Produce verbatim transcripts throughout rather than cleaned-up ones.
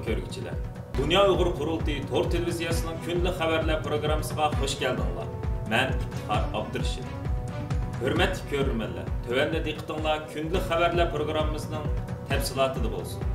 كۆرگۈچىلەر، دۇنيا ئۇيغۇر قۇرۇلتىيى تور تېلېۋىزىيەسىنىڭ كۈندىلىك خەۋەرلەر پروگراممىسىغا خۇش كەلدىڭلار. مەن ئىپتىخار ئابدۇرېشىت. ھۆرمەتلىك كۆرۈرمەنلەر، تۆۋەندە دىققىتىڭلار كۈندىلىك خەۋەرلەر پروگراممىسىنىڭ تەپسىلاتىدا بولسۇن.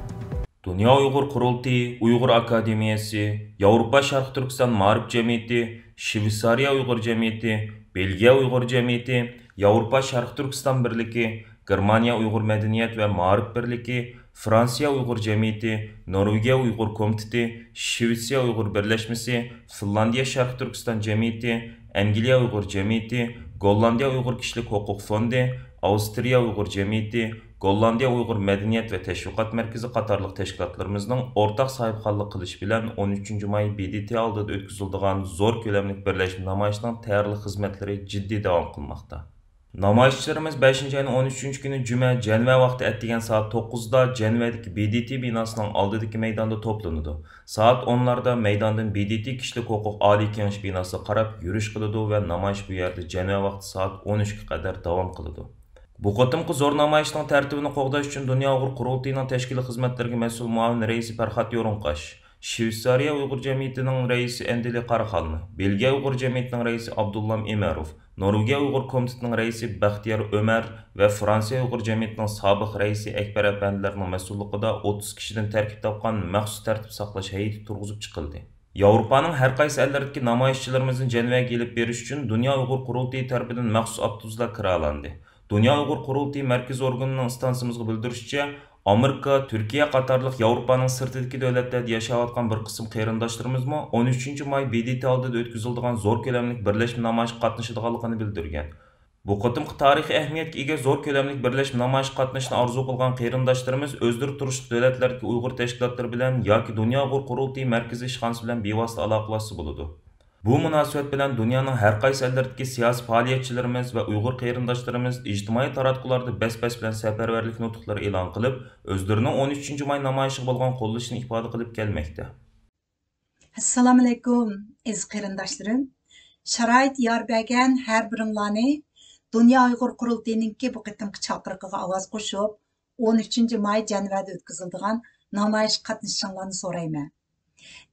دۇنيا ئۇيغۇر قۇرۇلتىيى، ئۇيغۇر ئاكادېمىيەسى، ياۋروپا شەرقىي تۈركىستان مائارىپ جەمئىيىتى، شۋېتسارىيە ئۇيغۇر جەمئىيىتى، بېلگىيە ئۇيغۇر جەمئىيىتى، ياۋروپا شەرقىي تۈركىستان بىرلىكى، گېرمانىيە ئۇيغۇر مەدەنىيەت ۋە مائارىپ بىرلىكى، فرانسىيە ئۇيغۇر جەمئىيىتى، نورۋېگىيە ئۇيغۇر كومىتېتى، شۋېتسىيە ئۇيغۇر بىرلەشمىسى، فىنلاندىيە شەرقىي تۈركىستان جەمئىيىتى، ئەنگلىيە ئۇيغۇر جەمئىيىتى، گوللاندىيە ئۇيغۇر كىشىلىك ھوقۇق فوندى، ئاۋسترىيە ئۇيغۇر جەمئىيىتى، گوللاندىيە ئۇيغۇر مەدەنىيەت ۋە تەشۋىقات مەركىزى قاتارلىق تەشكىلاتلىرىمىزنىڭ ئورتاق ساھىبخانلىق قىلىشى بىلەن ئون ئۈچىنچى ماي ب د ت ئالدىدا ئۆتكۈزۈلىدىغان زور كۆلەملىك بىرلەشمە نامايىشىنىڭ تەييارلىق خىزمەتلىرى جىددىي داۋام قىلماقتا. نامايىشچىلىرىمىز بەشىنچى ئاينىڭ ئون ئۈچىنچى كۈنى جۈمە جەنۋە ۋاقتى ئەتىگەن سائەت توققۇزدا جەنۋەدىكى ب د ت بىناسىنىڭ ئالدىدىكى مەيداندا توپلىنىدۇ. سائەت ئونلاردا مەيداندىن ب د ت كىشىلىك ھوقۇق ئالىي كېڭىشى بىناسىغا قاراپ يۈرۈش قىلىدۇ ۋە نامايىش بۇ يەردە جەنۋە ۋاقتى سائەت ئون ئۈچكە قەدەر داۋام قىلىدۇ. بۇ قېتىمقى زور نامايىشنىڭ تەرتىپىنى قوغداش ئۈچۈن دۇنيا ئۇيغۇر قۇرۇلتىيىنىڭ تەشكىلىي خىزمەتلىرىگە مەسئۇل مۇئاۋىن رەئىسى پەرھات يورۇنقاش، شۋېتسارىيە ئۇيغۇر جەمئىيىتىنىڭ رەئىسى ئەندىلى قاراخانلى، بېلگىيە ئۇيغۇر جەمئىيىتىنىڭ رەئىسى ئابدۇللام ئىمەروف، نورۋېگىيە ئۇيغۇر كومىتېتىنىڭ رەئىسى بەختىيار ئۆمەر ۋە فرانسىيە ئۇيغۇر جەمئىيىتىنىڭ سابىق رەئىسى ئەكبەر ئەپەندىلەرنىڭ مەسئۇللۇقىدا ئوتتۇز كىشىدىن تەركىب تاپقان مەخسۇس تەرتىپ ساقلاش ھەيئىتى تۇرغۇزۇپ چىقىلدى. ياۋروپانىڭ ھەر قايسى ئەللىرىدىكى نامايىشچىلىرىمىزنى جەنۋەگە ئېلىپ بېرىش ئۈچۈن دۇنيا ئۇيغۇر قۇرۇلتىيى تەرىپىدىن مەخسۇس ئاپتوبۇسلار كىرالىندى. دۇنيا ئۇيغۇر قۇرۇلتىيى مەركىزىي ئورگىنىنىڭ ئىستانسىمىزغا بىلدۈرۈشىچە، ئامېرىكا، تۈركىيە قاتارلىق ياۋروپانىڭ سىرتىدىكى دۆلەتلەردە ياشاۋاتقان بىر قىسىم قېرىنداشلىرىمىزمۇ ئون ئۈچىنچى ماي ب د ت ئالدىدا ئۆتكۈزۈلىدىغان زور كۆلەملىك بىرلەشمە نامايىشقا قاتنىشىدىغانلىقىنى بىلدۈرگەن. بۇ قېتىمقى تارىخىي ئەھمىيەتكە ئىگە زور كۆلەملىك بىرلەشمە نامايىشقا قاتنىشىشنى ئارزۇ قىلغان قېرىنداشلىرىمىز ئۆزلىرى تۇرۇشلۇق دۆلەتلەردىكى ئۇيغۇر تەشكىلاتلىرى بىلەن ياكى دۇنيا ئۇيغۇر قۇرۇلتىيى مەركىزىي ئىشخانىسى بىلەن بىۋاسىتە ئالاقىلەشسە بولىدۇ. بۇ مۇناسىۋەت بىلەن دۇنيانىڭ ھەر قايسى ئەللىرىدىكى سىياسىي پائالىيەتچىلىرىمىز ۋە ئۇيغۇر قېرىنداشلىرىمىز ئىجتىمائىي تاراتقۇلاردا بەس-بەس بىلەن سەپەرۋەرلىك نۇتۇقلىرى ئېلان قىلىپ، ئۆزلىرىنىڭ ئون ئۈچىنچى ماي نامايىشىغا بولغان قوللىشىنى ئىپادە قىلىپ كەلمەكتە. ئەسسالامۇئەلەيكۇم، ئەزىز قېرىنداشلىرىم. شارائىت يار بەرگەن ھەر بىرىڭلارنى دۇنيا ئۇيغۇر قۇرۇلتىيىنىڭكى بۇ قېتىمقى چاقىرىقىغا ئاۋاز قوشۇپ، ئون ئۈچىنچى ماي جەنۋەدە ئۆتكۈزۈلىدىغان نامايىشقا قاتنىشىشىڭلارنى سورايمەن.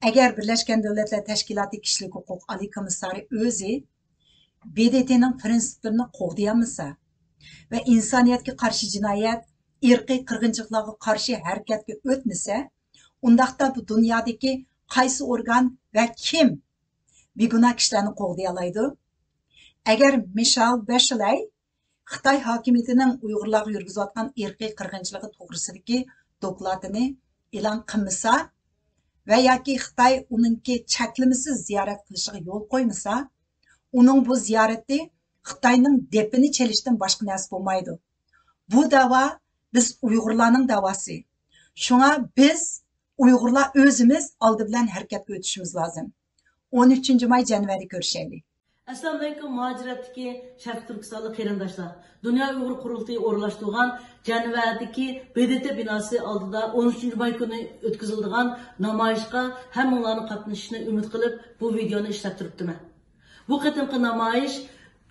ئەگەر بىرلەشكەن دۆلەتلەر تەشكىلاتى كىشىلىك ھوقۇق ئالىي كومىسسارى ئۆزى ب د ت نىڭ پىرىنسىپلىرىنى قوغدىيالمىسا ۋە ئىنسانىيەتكە قارشى جىنايەت، ئىرقىي قىرغىنچىلىقلارغا قارشى ھەرىكەتكە ئۆتمىسە، ئۇنداقتا بۇ دۇنيادىكى قايسى ئورگان ۋە كىم بىگۇناھ كىشىلەرنى قوغدىيالايدۇ؟ ئەگەر مىشال بەشلەي خىتاي ھاكىمىيىتىنىڭ ئۇيغۇرلارغا يۈرگۈزۈۋاتقان ئىرقىي قىرغىنچىلىقى توغرىسىدىكى دوكلاتىنى ئېلان قىلمىسا ۋە ياكى خىتاي ئۇنىڭكى چەكلىمىسىز زىيارەت قىلىشىغا يول قويمىسا، ئۇنىڭ بۇ زىيارىتى خىتاينىڭ دېپىنى چېلىشتىن باشقا نەرسە بولمايدۇ. بۇ دەۋا بىز ئۇيغۇرلارنىڭ دەۋاسى. شۇڭا بىز ئۇيغۇرلار ئۆزىمىز ئالدى بىلەن ھەرىكەتكە ئۆتۈشىمىز لازىم. ئون ئۈچىنچى ماي جەنۋەدە كۆرۈشەيلى. ئەسسالامۇئەلەيكۇم، مۇھاجىرەتتىكى شەرقىي تۈركىستانلىق قېرىنداشلار. دۇنيا ئۇيغۇر قۇرۇلتىيى ئورۇنلاشتۇرغان جەنۋەدىكى ب د ت بىناسى ئالدىدا ئون ئۈچىنچى ماي كۈنى ئۆتكۈزۈلىدىغان نامايىشقا ھەممىڭلارنىڭ قاتنىشىشىنى ئۈمىد قىلىپ، بۇ ۋىدېئونى ئىشلەپ تۇرۇپتىمەن. بۇ قېتىمقى نامايىش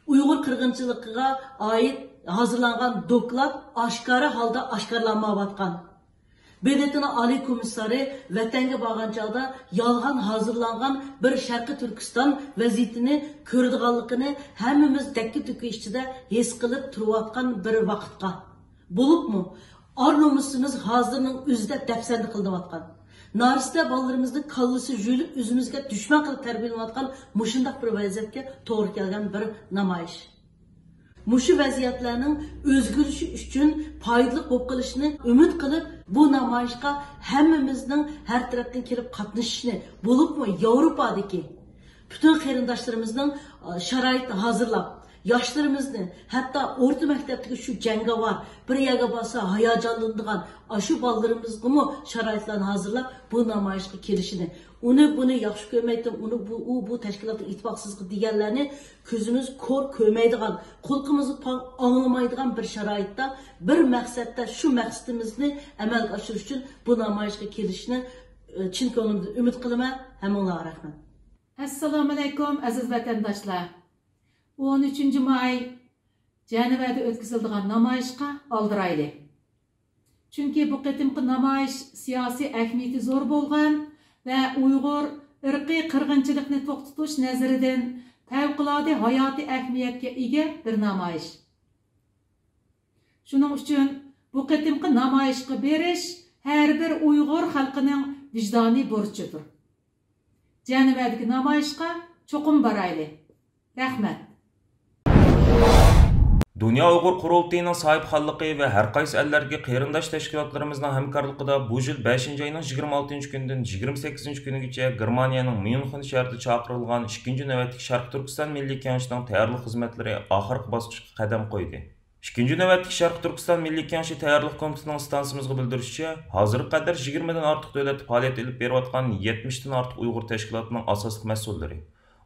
ئۇيغۇر قىرغىنچىلىقىغا ئائىت ھازىرلانغان دوكلات ئاشكارا ھالدا ئاشكارىلانمايۋاتقان. ب د ت نىڭ ئالىي كومىسسارى ۋەتەنگە بارغان چاغدا يالغان ھازىرلانغان بىر شەرقىي تۈركىستان ۋەزىيىتىنى كۆرىدىغانلىقىنى ھەممىمىز دەككە-دۈككە ئىچىدە ھېس قىلىپ تۇرۇۋاتقان بىر ۋاقىتقا. بولۇپمۇ ئار-نومۇسىمىز ھازىرنىڭ ئۆزىدە دەپسەندە قىلىنىۋاتقان. نارەستە بالىلىرىمىزنى كاللىسى يۇيۇلۇپ ئۆزىمىزگە دۈشمەن قىلىپ تەربىيەلەۋاتقان مۇشۇنداق بىر ۋەزىيەتكە توغرا كەلگەن بىر نامايىش. مۇشۇ ۋەزىيەتلەرنىڭ ئۆزگىرىشى ئۈچۈن پايدىلىق بولۇپ قېلىشىنى ئۈمىد قىلىپ، بۇ نامايىشقا ھەممىمىزنىڭ ھەر تەرەپتىن كېلىپ قاتنىشىشىنى، بولۇپمۇ ياۋروپادىكى پۈتۈن قېرىنداشلىرىمىزنىڭ، ئا، شارائىتنى ھازىرلاپ، ياشلىرىمىزنى، ھەتتا ئورتا مەكتەپتىكى شۇ جەڭگىۋار، بىر يەرگە بارسا ھاياجانلىنىدىغان ئاشۇ بالىلىرىمىزغىمۇ شارائىتلارنى ھازىرلاپ، بۇ نامايىشقا كېلىشىنى، ئۇنى بۇنى ياخشى كۆرمەيتتىم، ئۇنى بۇ، ئۇ بۇ تەشكىلاتنىڭ ئىتتىپاقسىزلىقى دېگەنلەرنى كۆزىمىز كور كۆرمەيدىغان، قۇلىقىمىز پاڭ ئاڭلىمايدىغان بىر شارائىتتا، بىر مەقسەتتە شۇ مەقسىتىمىزنى ئەمەلگە ئاشۇرۇش ئۈچۈن بۇ نامايىشقا كېلىشىنى، ئى، چىن كۆڭلۈمدىن ئۈمىد قىلىمەن. ھەممىڭلارغا رەھمەت. ئەسسالامۇئەلەيكۇم، ئەزىز ۋەتەنداشلار! ئون ئۈچىنچى ماي جەنۋەدە ئۆتكۈزۈلىدىغان نامايىشقا ئالدىرايلى. چۈنكى بۇ قېتىمقى نامايىش سىياسىي ئەھمىيىتى زور بولغان ۋە ئۇيغۇر ئىرقىي قىرغىنچىلىقنى توختىتىش نەزىرىدىن پەۋقۇلئاددە ھاياتىي ئەھمىيەتكە ئىگە بىر نامايىش. شۇنىڭ ئۈچۈن بۇ قېتىمقى نامايىشقا بېرىش ھەر بىر ئۇيغۇر خەلقىنىڭ ۋىجدانىي بۇرچىدۇر. جەنۋەدىكى نامايىشقا چوقۇم بارايلى. رەھمەت. دۇنيا ئۇيغۇر قۇرۇلتىيىنىڭ ساھىبخانلىقى ۋە ھەر قايسى ئەللەردىكى قېرىنداش تەشكىلاتلىرىمىزنىڭ ھەمكارلىقىدا بۇ يىل بەشىنچى ئاينىڭ يىگىرمە ئالتىنچى كۈنىدىن يىگىرمە سەككىزىنچى كۈنىگىچە گېرمانىيەنىڭ ميۇنخېن شەھىرىدە چاقىرىلغان ئىككىنچى نۆۋەتلىك شەرقىي تۈركىستان مىللىي كېڭىشىنىڭ تەييارلىق خىزمەتلىرى ئاخىرقى باسقۇچقا قەدەم قويدى. ئىككىنچى نۆۋەتلىك شەرقىي تۈركىستان مىللىي كېڭىشى تەييارلىق كومىتېتىنىڭ ئىستانسىمىزغا بىلدۈرۈشىچە، ھازىرغا قەدەر يىگىرمىدىن ئارتۇق دۆلەتتە پائالىيەت ئېلىپ بېرىۋاتقان يەتمىشتىن ئارتۇق ئۇيغۇر تەشكىلاتىنىڭ ئاساسلىق مەسئۇللىرى،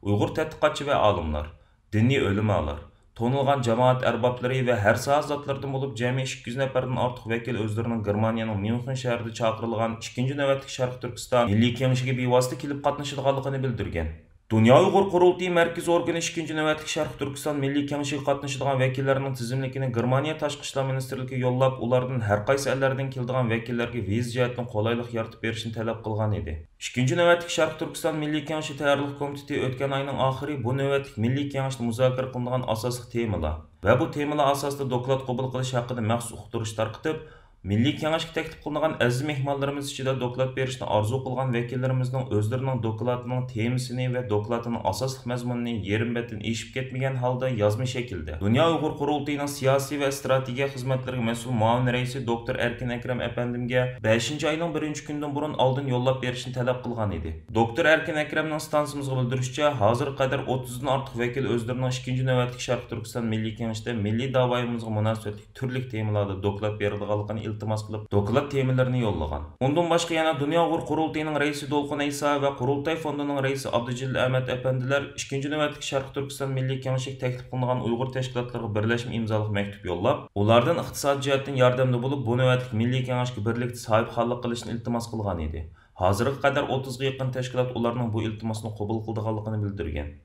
ئۇيغۇر تەتقىقاتچى ۋە ئالىملار، دىنىي ئۆلىمالار، تونۇلغان جامائەت ئەربابلىرى ۋە ھەر ساھە زاتلىرىدىن بولۇپ جەمئىي ئىككى يۈز نەپەردىن ئارتۇق ۋەكىل ئۆزلىرىنىڭ گېرمانىيەنىڭ ميۇنخېن شەھىرىدە چاقىرىلغان ئىككىنچى نۆۋەتلىك شەرقىي تۈركىستان مىللىي كېڭىشىگە بىۋاسىتە كېلىپ قاتنىشىدىغانلىقىنى بىلدۈرگەن. دۇنيا ئۇيغۇر قۇرۇلتىيى مەركىزىي ئورگىنى ئىككىنچى نۆۋەتلىك شەرقىي تۈركىستان مىللىي كېڭىشىگە قاتنىشىدىغان ۋەكىللەرنىڭ تىزىملىكىنى گېرمانىيە تاشقى ئىشلار مىنىستىرلىكىگە يوللاپ، ئۇلاردىن ھەر قايسى ئەللەردىن كېلىدىغان ۋەكىللەرگە ۋىزا جەھەتتىن قولايلىق يارىتىپ بېرىشنى تەلەپ قىلغان ئىدى. ئىككىنچى نۆۋەتلىك شەرقىي تۈركىستان مىللىي كېڭىشى تەييارلىق كومىتېتى ئۆتكەن ئاينىڭ ئاخىرى بۇ نۆۋەتلىك مىللىي كېڭەشتە مۇزاكىرە قىلىنىدىغان ئاساسلىق تېمىلار ۋە بۇ تېمىلار ئاساسىدا دوكلات قوبۇل قىلىش ھەققىدە مەخسۇس ئۇقتۇرۇش تارقىتىپ، مىللىي كېڭەشكە تەكلىپ قىلىنغان ئەزىز مېھمانلىرىمىز ئىچىدە دوكلات بېرىشنى ئارزۇ قىلغان ۋەكىللىرىمىزنىڭ ئۆزلىرىنىڭ دوكلاتىنىڭ تېمىسىنى ۋە دوكلاتىنىڭ ئاساسلىق مەزمۇنىنى يېرىم بەتتىن ئېشىپ كەتمىگەن ھالدا يازما شەكىلدە دۇنيا ئۇيغۇر قۇرۇلتىيىنىڭ سىياسىي ۋە ئىستراتېگىيە خىزمەتلىرىگە مەسئۇل مۇئاۋىن رەئىسى دوكتور ئەركىن ئەكرەم ئەپەندىمگە بەشىنچى ئاينىڭ بىرىنچى كۈنىدىن بۇرۇن ئالدىن يوللاپ بېرىشنى تەلەپ قىلغان ئىدى. دوكتور ئەركىن ئەكرەمنىڭ ئىستانسىمىزغا بىلدۈرۈشىچە، ھازىرغا قەدەر ئوتتۇزدىن ئارتۇق ۋەكىل ئۆزلىرىنىڭ ئىككىنچى نۆۋەتلىك شەرقىي تۈركىستان مىللىي كېڭىشىدە مىللىي داۋايىمىزغا مۇناسىۋەتلىك تۈرلۈك تېمىلاردا دوكلات بېرىدىغانلىقىنى ئىلتىماس قىلىپ، دوكلات تېمىلىرىنى يوللىغان. ئۇندىن باشقا يەنە دۇنيا ئۇيغۇر قۇرۇلتىيىنىڭ رەئىسى دولقۇن ئەيسا ۋە قۇرۇلتاي فوندىنىڭ رەئىسى ئابدۇجېلىل ئەمەت ئەپەندىلەر ئىككىنچى نۆۋەتلىك شەرقىي تۈركىستان مىللىي كېڭىشىگە تەكلىپ قىلىنغان ئۇيغۇر تەشكىلاتلىرىغا بىرلەشمە ئىمزالىق مەكتۇپ يوللاپ، ئۇلاردىن ئىقتىسادىي جەھەتتىن ياردەمدە بولۇپ، بۇ نۆۋەتلىك مىللىي كېڭەشكە بىرلىكتە ساھىبخانلىق قىلىشنى ئىلتىماس قىلغان ئىدى. ھازىرغا قەدەر ئوتتۇزغا يېقىن تەشكىلات ئۇلارنىڭ بۇ ئىلتىماسنى قوبۇل قىلىدىغانلىقىنى بىلدۈرگەن.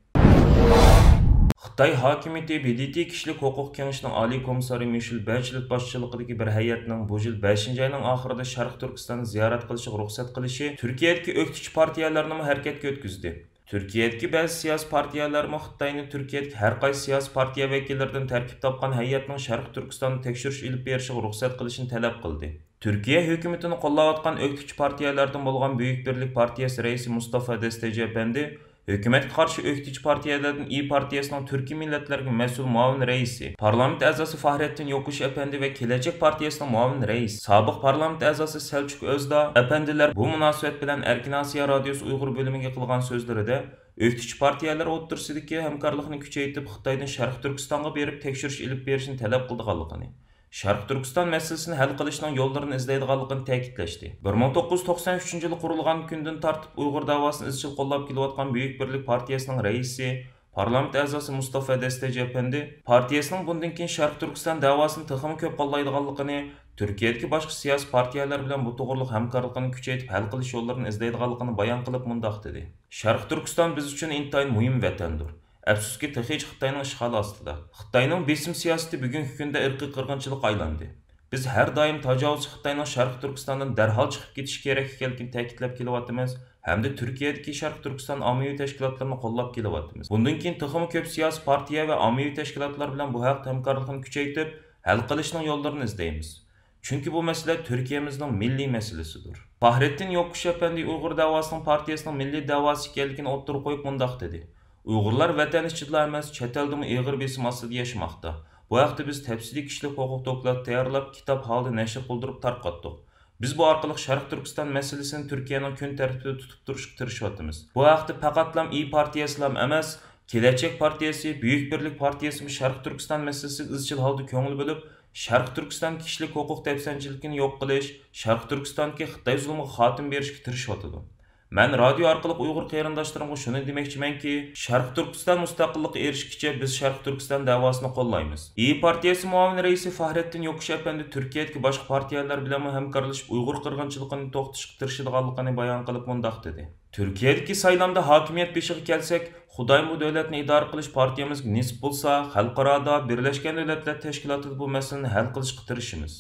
خىتاي ھاكىمىيىتى ب د ت كىشىلىك ھوقۇق كېڭىشىنىڭ ئالىي كومىسسارى مىشېل بەچلېت باشچىلىقىدىكى بىر ھەيئەتنىڭ بۇ يىل بەشىنچى ئاينىڭ ئاخىرىدا شەرقىي تۈركىستاننى زىيارەت قىلىشىغا رۇخسەت قىلىشى تۈركىيەدىكى ئۆكتىچى پارتىيەلەرنىمۇ ھەرىكەتكە ئۆتكۈزدى. تۈركىيەدىكى بەزى سىياسىي پارتىيەلەرمۇ خىتاينى تۈركىيەدىكى ھەر قايسى سىياسىي پارتىيە ۋەكىللىرىدىن تەركىب تاپقان ھەيئەتنىڭ شەرقىي تۈركىستاندا تەكشۈرۈش ئېلىپ بېرىشىغا رۇخسەت قىلىشىنى تەلەپ قىلدى. تۈركىيە ھۆكۈمىتىنى قوللاۋاتقان ئۆكتىچى پارتىيەلەردىن بولغان بۈيۈك بىرلىك پارتىيەسى رەئىسى مۇستافا دەستەجى ئەپەندى، ھۆكۈمەتكە قارشى ئۆكتىچى پارتىيەلەردىن ئىيى پارتىيەسىنىڭ تۈركىي مىللەتلەرگە مەسئۇل مۇئاۋىن رەئىسى، پارلامېنت ئەزاسى فاھرەتتىن يوقۇش ئەپەندى ۋە كېلەچەك پارتىيەسىنىڭ مۇئاۋىن رەئىسى، سابىق پارلامېنت ئەزاسى سەلچۇك ئۆزدا ئەپەندىلەر بۇ مۇناسىۋەت بىلەن ئەركىن ئاسىيا رادىيوسى ئۇيغۇر بۆلۈمىگە قىلغان سۆزلىرىدە، ئۆكتىچى پارتىيەلەر ئوتتۇرىسىدىكى ھەمكارلىقنى كۈچەيتىپ، خىتايدىن شەرقىي تۈركىستانغا بېرىپ تەكشۈرۈش ئېلىپ بېرىشنى تەلەپ قىلىدىغانلىقىنى، شەرقىي تۈركىستان مەسىلىسىنى ھەل قىلىشنىڭ يوللىرىنى ئىزدەيدىغانلىقىنى تەكىتلەشتى. بىر مىڭ توققۇز يۈز توقسەن ئۈچىنچى يىلى قۇرۇلغان كۈندىن تارتىپ ئۇيغۇر دەۋاسىنى ئىزچىل قوللاپ كېلىۋاتقان بۈيۈك بىرلىك پارتىيەسىنىڭ رەئىسى، پارلامېنت ئەزاسى مۇستافا دەستەجى ئەپەندى پارتىيەسىنىڭ بۇندىن كېيىن شەرقىي تۈركىستان دەۋاسىنى تېخىمۇ كۆپ قوللايدىغانلىقىنى، تۈركىيەدىكى باشقا سىياسىي پارتىيەلەر بىلەن بۇ توغرىلىق ھەمكارلىقىنى كۈچەيتىپ ھەل قىلىش يوللىرىنى ئىزدەيدىغانلىقىنى بايان قىلىپ مۇنداق دېدى: شەرقىي تۈركىستان بىز ئۈچۈن ئىنتايىن مۇھىم ۋەتەندۇر. ئەپسۇسكى، تېخىچە خىتاينىڭ ئىشغالى ئاستىدا. خىتاينىڭ بېسىم سىياسىتى بۈگۈنكى كۈندە ئىرقىي قىرغىنچىلىققا ئايلاندى. بىز ھەر دائىم تاجاۋۇزچى خىتاينىڭ شەرقىي تۈركىستاندىن دەرھال چىقىپ كېتىشى كېرەك ئىكەنلىكىنى تەكىتلەپ كېلىۋاتىمىز ھەمدە تۈركىيەدىكى شەرقىي تۈركىستان ئاممىۋى تەشكىلاتلىرىنى قوللاپ كېلىۋاتىمىز. بۇندىن كېيىن تېخىمۇ كۆپ سىياسىي پارتىيە ۋە ئاممىۋى تەشكىلاتلار بىلەن بۇ ھەقتە ھەمكارلىقنى كۈچەيتىپ، ھەل قىلىشنىڭ يوللىرىنى ئىزدەيمىز. چۈنكى بۇ مەسىلە تۈركىيەمىزنىڭ مىللىي مەسىلىسىدۇر. فاھرېتتىن يوقۇش ئەپەندى ئۇيغۇر دەۋاسىنىڭ پارتىيەسىنىڭ مىللىي دەۋاسى ئىكەنلىكىنى ئوتتۇرىغا قويۇپ مۇنداق دېدى: ئۇيغۇرلار ۋەتەن ئىچىدىلا ئەمەس، چەت ئەلدىمۇ ئېغىر بېسىم ئاستىدا ياشىماقتا. بۇ ھەقتە بىز تەپسىلىي كىشىلىك ھوقۇق دوكلات تەييارلاپ، كىتاب ھالىدا نەشر قىلدۇرۇپ تارقاتتۇق. بىز بۇ ئارقىلىق شەرقىي تۈركىستان مەسىلىسىنى تۈركىيەنىڭ كۈن تەرتىپىدە تۇتۇپ تۇرۇشقا تىرىشىۋاتىمىز. بۇ ھەقتە پەقەتلام ئىيى پارتىيەسىلام ئەمەس، كېلەچەك پارتىيەسى، بۈيۈك بىرلىك پارتىيەسىمۇ شەرقىي تۈركىستان مەسىلىسىگە ئىزچىل ھالدا كۆڭۈل بۆلۈپ، شەرقىي تۈركىستان كىشىلىك ھوقۇق دەپسەندىچىلىكىنى يوق قىلىش، شەرقىي تۈركىستاندىكى خىتاي زۇلمىغا خاتىمە بېرىشكە تىرىشىۋاتىدۇ. مەن رادىيو ئارقىلىق ئۇيغۇر قېرىنداشلىرىمغا شۇنى دېمەكچىمەنكى، شەرقىي تۈركىستان مۇستەقىللىققا ئېرىشكىچە بىز شەرقىي تۈركىستان دەۋاسىنى قوللايمىز. ئىيى پارتىيەسى مۇئاۋىن رەئىسى فاھرەتتىن يوقۇش ئەپەندى تۈركىيەدىكى باشقا پارتىيەلەر بىلەنمۇ ھەمكارلىشىپ ئۇيغۇر قىرغىنچىلىقىنى توختىتىشقا تىرىشىدىغانلىقىنى بايان قىلىپ مۇنداق دېدى: تۈركىيەدىكى سايلامدا ھاكىمىيەت بېشىغا كەلسەك، خۇدايىم بۇ دۆلەتنى ئىدارە قىلىش پارتىيەمىزگە نېسىپ بولسا، خەلقئارادا، بىرلەشكەن دۆلەتلەر تەشكىلاتىدا بۇ مەسىلىنى ھەل قىلىشقا تىرىشىمىز.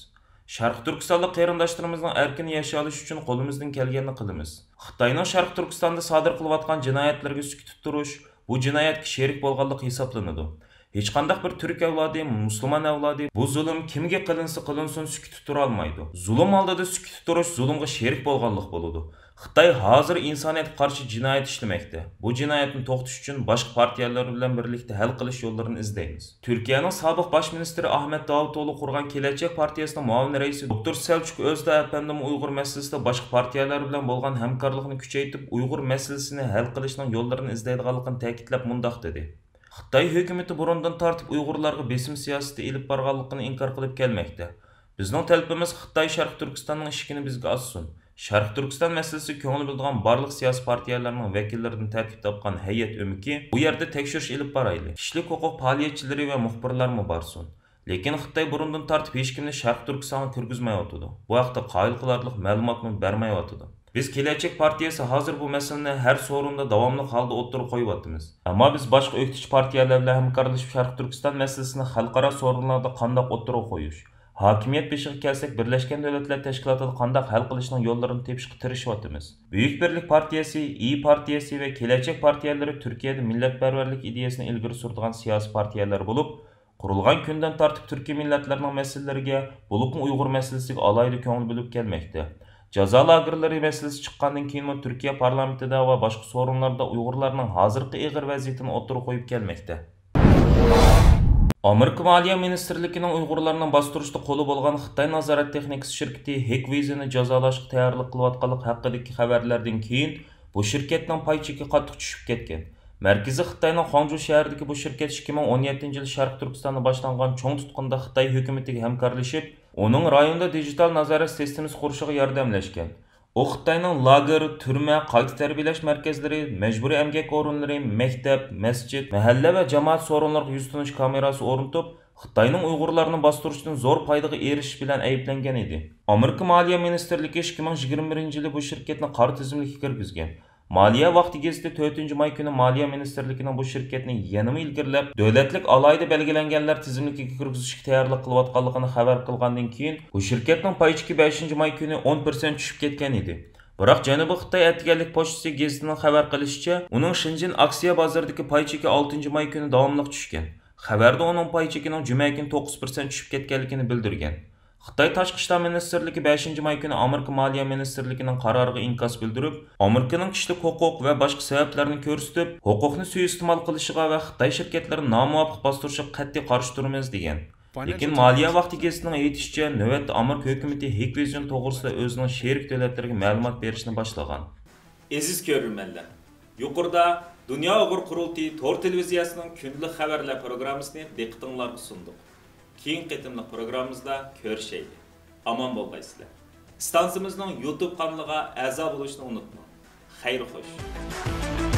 شەرقىي تۈركىستانلىق قېرىنداشلىرىمىزنىڭ ئەركىن ياشىيالىشى ئۈچۈن قولىمىزدىن كەلگەننى قىلىمىز. خىتاينىڭ شەرقىي تۈركىستاندا سادىر قىلىۋاتقان جىنايەتلىرىگە سۈكۈتتە تۇرۇش، بۇ جىنايەتكە شېرىك بولغانلىق ھېسابلىنىدۇ. ھېچقانداق بىر تۈرك ئەۋلادى، مۇسۇلمان ئەۋلادى بۇ زۇلۇم كىمگە قىلىنسا قىلىنسۇن سۈكۈتتە تۇرالمايدۇ. زۇلۇم ئالدىدا سۈكۈتتە تۇرۇش زۇلۇمغا شېرىك بولغانلىق بولىدۇ. خىتاي ھازىر ئىنسانىيەتكە قارشى جىنايەت ئىشلىمەكتە. بۇ جىنايەتنى توختىتىش ئۈچۈن باشقا پارتىيەلەر بىلەن بىرلىكتە ھەل قىلىش يوللىرىنى ئىزدەيمىز. تۈركىيەنىڭ سابىق باش مىنىستىرى ئاھمەت داۋۇتئوغلۇ قۇرغان كېلەچەك پارتىيەسىنىڭ مۇئاۋىن رەئىسى دوكتور سەلچۇك ئۆزدە ئەپەندىمۇ ئۇيغۇر مەسىلىسىدە باشقا پارتىيەلەر بىلەن بولغان ھەمكارلىقنى كۈچەيتىپ، ئۇيغۇر مەسىلىسىنى ھەل قىلىشنىڭ يوللىرىنى ئىزدەيدىغانلىقىنى تەكىتلەپ مۇنداق دېدى: خىتاي ھۆكۈمىتى بۇرۇندىن تارتىپ ئۇيغۇرلارغا بېسىم سىياسىتى ئېلىپ بارغانلىقىنى ئىنكار قىلىپ كەلمەكتە. بىزنىڭ تەلىپىمىز خىتاي شەرقىي تۈركىستاننىڭ ئىشىكىنى بىزگە ئاچسۇن. شەرقىي تۈركىستان مەسىلىسىگە كۆڭۈل بۆلىدىغان بارلىق سىياسىي پارتىيەلەرنىڭ ۋەكىللىرىدىن تەركىب تاپقان ھەيئەت ئۆمىكى بۇ يەردە تەكشۈرۈش ئېلىپ بارايلى. كىشىلىك ھوقۇق پائالىيەتچىلىرى ۋە مۇخبىرلارمۇ بارسۇن. لېكىن خىتاي بۇرۇندىن تارتىپ ھېچكىمنى شەرقىي تۈركىستانغا كىرگۈزمەيۋاتىدۇ. بۇ ھەقتە قايىل قىلارلىق مەلۇماتمۇ بەرمەيۋاتىدۇ. بىز كېلەچەك پارتىيەسى ھازىر بۇ مەسىلىنى ھەر سورۇندا داۋاملىق ھالدا ئوتتۇرىغا قويۇۋاتىمىز. ئەمما بىز باشقا ئۆكتىچى پارتىيەلەر بىلەن ھەمكارلىشىپ شەرقىي تۈركىستان مەسىلىسىنى خەلقئارا سورۇنلاردا قانداق ئوتتۇرىغا قويۇش، ھاكىمىيەت بېشىغا كەلسەك، بىرلەشكەن دۆلەتلەر تەشكىلاتىدا قانداق ھەل قىلىشنىڭ يوللىرىنى تېپىشقا تىرىشىۋاتىمىز. بۈيۈك بىرلىك پارتىيەسى، ئىيى پارتىيەسى ۋە كېلەچەك پارتىيەلىرى تۈركىيەدە مىللەتپەرۋەرلىك ئىدىيەسىنى ئىلگىرى سۈرىدىغان سىياسىي پارتىيەلەر بولۇپ، قۇرۇلغان كۈندىن تارتىپ تۈركىي مىللەتلەرنىڭ مەسىلىلىرىگە، بولۇپمۇ ئۇيغۇر مەسىلىسىگە ئالاھىدە كۆڭۈل بۆلۈپ كەلمەكتە. جازا لاگېرلىرى مەسىلىسى چىققاندىن كېيىنمۇ تۈركىيە پارلامېنتىدا ۋە باشقا سورۇنلاردا ئۇيغۇرلارنىڭ ھازىرقى ئېغىر ۋەزىيىتىنى ئوتتۇرىغا قويۇپ كەلمەكتە. ئامېرىكا مالىيە مىنىستىرلىكىنىڭ ئۇيغۇرلارنى باستۇرۇشتا قولى بولغان خىتاي نازارەت تېخنىكىسى شىركىتى ھېكۋىزنى جازالاشقا تەييارلىق قىلىۋاتقانلىقى ھەققىدىكى خەۋەرلەردىن كېيىن، بۇ شىركەتنىڭ پاي چېكى قاتتىق چۈشۈپ كەتكەن. مەركىزى خىتاينىڭ خۇاڭجۇ شەھىرىدىكى بۇ شىركەت ئىككى مىڭ ئون يەتتىنچى يىلى شەرقىي تۈركىستاندا باشلانغان چوڭ تۇتقۇندا خىتاي ھۆكۈمىتىگە ھەمكارلىشىپ، ئۇنىڭ رايوندا دىجىتال نازارەت سىستېمىسى قۇرۇشىغا ياردەملەشكەن. ئۇ خىتاينىڭ لاگېر، تۈرمە، قايتا تەربىيەلەش مەركەزلىرى، مەجبۇرىي ئەمگەك ئورۇنلىرى، مەكتەپ، مەسچىت، مەھەللە ۋە جامائەت سورۇنلىرىغا يۈزتونۇش كامېراسى ئورنىتىپ، خىتاينىڭ ئۇيغۇرلارنى باستۇرۇشتىن زور پايدىغا ئېرىشىش بىلەن ئەيىبلەنگەن ئىدى. ئامېرىكا مالىيە مىنىستىرلىكى ئىككى مىڭ يىگىرمە بىرىنچى يىلى بۇ شىركەتنى قارا تىزىملىككە كىرگۈزگەن. مالىيە ۋاقتى گېزىتى تۆتىنچى ماي كۈنى مالىيە مىنىستىرلىكىنىڭ بۇ شىركەتنى يەنىمۇ ئىلگىرىلەپ، دۆلەتلىك ئالاھىدە بەلگىلەنگەنلەر تىزىملىكىگە كىرگۈزۈشكە تەييارلىق قىلىۋاتقانلىقىنى خەۋەر قىلغاندىن كېيىن، بۇ شىركەتنىڭ پاي چېكى بەشىنچى ماي كۈنى ئون پىرسەنت چۈشۈپ كەتكەن ئىدى. بىراق، جەنۇبىي خىتاي ئەتىگەنلىك پوچتىسى گېزىتىنىڭ خەۋەر قىلىشىچە، ئۇنىڭ شېنجېن ئاكسىيە بازىرىدىكى پاي چېكى ئالتىنچى ماي كۈنى داۋاملىق چۈشكەن. خەۋەردە ئۇنىڭ پاي چېكىنىڭ جۈمە كۈنى توققۇز پىرسەنت چۈشۈپ كەتكەنلىكىنى بىلدۈرگەن. خىتاي تاشقى ئىشلار مىنىستىرلىكى بەشىنچى ماي كۈنى ئامېرىكا مالىيە مىنىستىرلىكىنىڭ قارارىغا ئىنكاس بىلدۈرۈپ، ئامېرىكىنىڭ كىشىلىك ھوقۇق ۋە باشقا سەۋەبلەرنى كۆرسىتىپ، ھوقۇقنى سۇيىئىستېمال قىلىشىغا ۋە خىتاي شىركەتلىرىنى نامۇۋاپىق باستۇرۇشىغا قەتئىي قارشى تۇرىمىز، دېگەن. لېكىن مالىيە ۋاقتى گېزىتىنىڭ ئېيتىشىچە، نۆۋەتتە ئامېرىكا ھۆكۈمىتى ھېكۋىزن توغرىسىدا ئۆزىنىڭ شېرىك دۆلەتلىرىگە مەلۇمات بېرىشنى باشلىغان. ئەزىز كۆرۈرمەنلەر، يۇقىرىدا دۇنيا ئۇيغۇر قۇرۇلتىيى تور تېلېۋىزىيەسىنىڭ كۈندىلىك خەۋەرلەر پروگراممىسىنى دىققىتىڭلارغا سۇندۇق. كېيىنكى قېتىملىق پروگراممىمىزدا كۆرۈشەيلى. ئامان بولغايسىلەر. ئىستانسىمىزنىڭ يۇتۇب قانىلىغا ئەزا بولۇشنى ئۇنتۇماڭ. خەير خوش.